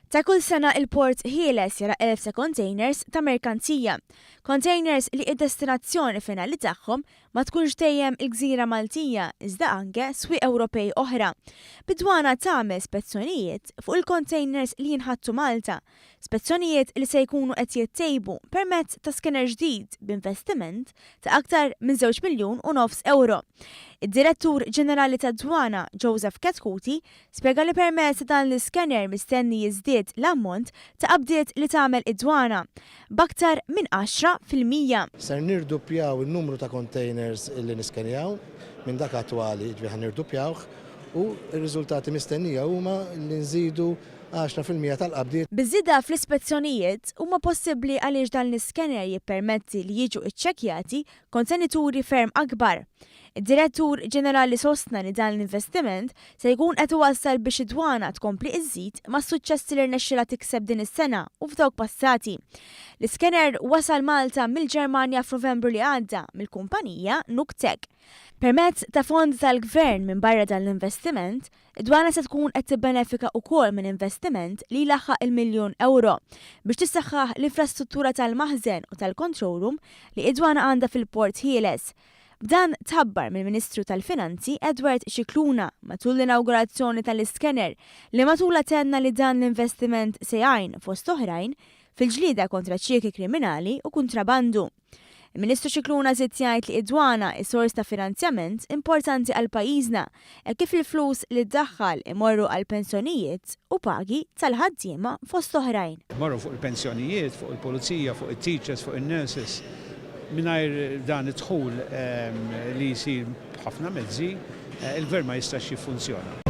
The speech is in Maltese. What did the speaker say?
Ta' kull sena il-Port Ħieles jara elf ta' containers ta' merkanzija. Containers li id-destinazzjoni finali tagħhom ma tkunx dejjem il-gżira Maltija iżda anke swieq Ewropej oħra. Bid-dwana tagħmel spezzjonijiet fuq il-containers li jinħattu Malta. Spezzjonijiet li se jkunu qed jittejbu permezz ta' scanner ġdid b'investiment ta' aktar minn 2.5 miljun euro. Id-Direttur Ġenerali tad-Dwana, Joseph Chetcuti, spjega li permezz ta' dan l-iscanner mistenni jiżdied l-ammont ta' qabdiet li tagħmel id-dwana b'aktar minn 10%. Ser nirduppjaw il-numru ta' containers li niskenjaw minn dak attwali, ġifieri ħa nirduppjawh, u r-riżultati mistennija huma li nżidu 10% tal-qabdiet. Biż-żieda fl-ispezzjonijiet huma possibbli għaliex dan l-iscanner jippermetti li jiġu iċċekkjati kontenituri ferm akbar. Id-Direttur Ġenerali sostna li dan l-investiment se jkun qed iwassal biex id-dwana tkompli iżżid mas-suċċessi li rnexxilha tikseb din is-sena u f'dawk passati. L-iscanner wasal Malta mill-Ġermanja f'Novembru li għadda mill-kumpanija Nuctech. Permezz ta' fond tal-Gvern minn barra dan l-investiment, id-dwana se tkun qed tibbenefika wkoll minn investiment li jlaħħaq il-miljun euro biex tissaħħaħ l-infrastruttura tal-maħżen u tal-control room li id-dwana għandha fil-Port Ħieles. B'dan tħabbar mill-Ministru tal-Finanzi Edward Scicluna matul l-inaugurazzjoni tal-iscanner li matulha tenna li dan l-investiment se jgħin fost oħrajn fil-ġlieda kontra ċrieki kriminali u kontrabandu. Il-Ministru Scicluna żied jgħid li id-dwana hi sors ta' finanzjament importanti għal pajjiżna e kif il-flus li ddaħħal imorru għal pensjonijiet u pagi tal-ħaddiema fost oħrajn. Morru fuq il-pensjonijiet, fuq il-pulizija, fuq il-teachers, fuq il-nurses. Mingħajr dan id-dħul li jsir b'ħafna mezzi, il-gvern ma jistax jiffunzjona.